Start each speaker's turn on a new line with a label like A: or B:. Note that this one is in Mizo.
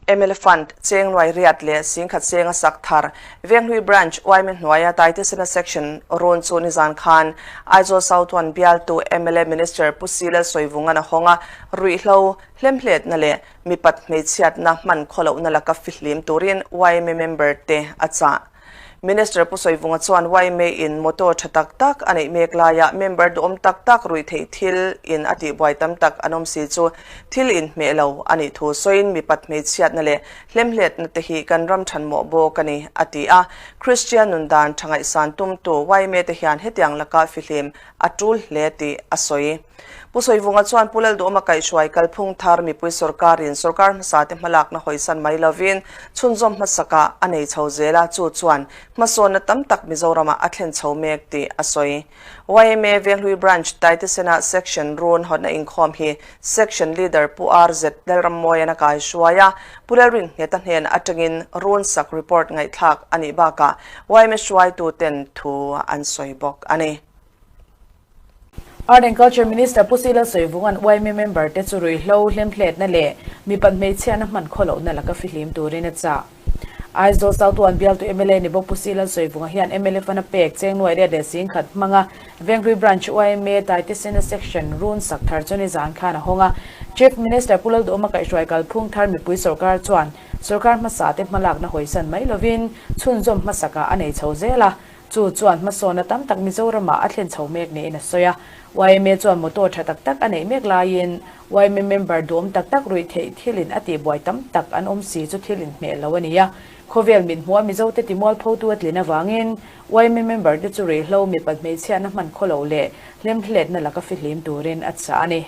A: Mla Fund cheng nuai riat leh singkhat cheng a sak thar Venghlui Branch yma hnuaia Taitesena Section rawn chu nizan khan Aizawl South One bialtu mla Minister Pu Silal Sawivungan a hawng a, ruihhlo, hlemhletna leh mipat hmeichhiatna hman khawlohna laka fihlim turin yma member te a chah. Minister Pu Sawivunga chuan yma in motor tha tak tak a neih mek laia member duhawm tak tak ruih theih thil in a tihbuai tam tak an awm si chu thil inhmeh lo a nih thu sawiin mipat hmeichhiatna leh hlemhletna te hi kan ram thanmawh bawk a ni, a ti a. Kristian nun dan tha ngaihsan tumtu yma te hian hetiang laka fihlim a tul hle tih a sawi. Pu Sawivunga chuan Pu Lalduhawma kaihhruai kalphung thar mipui sorkarin sorkar hmasa te hmalakna hawisan mai lovin chhunzawm hmasakah a nei chho zel a, chu chuan hmasawnna tam tak Mizoramah a thlen chho mek tih a sawi. Yma Venghlui Branch Taitesena Section run hawtna inkhawm hi Section Leader Pu RZ Lalrammawian a kaihruai a, Pu Lalrinnghet-a hnen atangin run sak report ngaihthlak a nih bakah yma hruaituten thu an sawi bawk a ni.
B: Art and Culture Minister Pu Sila Sawivunga'n yma member te chu ruihhlo, hlemhletna leh mipat hmeichhiatna hman khawlohna laka fihlim turin a chah. Aizawl South One bialtu mla ni bawk Pu Sila Sawivunga hian mla fana pek cheng nuai riat leh singkhat hmanga Venghlui Branch yma Taitesena Section run sak thar chu nizan khan a hawng a. Chief Minister Pu Lalduhawma kaihhruai kalphung thar mipui sorkar chuan sorkar hmasa te hmalakna hawisan mai lovin chhunzawm hmasakah a nei chho zel a. Chu chuan hmasawnna tam tak Mizoramah a thlen chho mek niin a sawi a. Yma chuan motor tha tak tak a neih mek laiin yma member duhawm tak tak ruih theih thilin a tihbuai tam tak an awm si chu thil inhmeh lo a ni a. Khawvel mit hmuha Mizote timualphotu a tlin avangin yma member te chu ruihhlo mipat hmeichhiatna hman khawlo leh hlemhletna laka fihlim turin a chah a ni.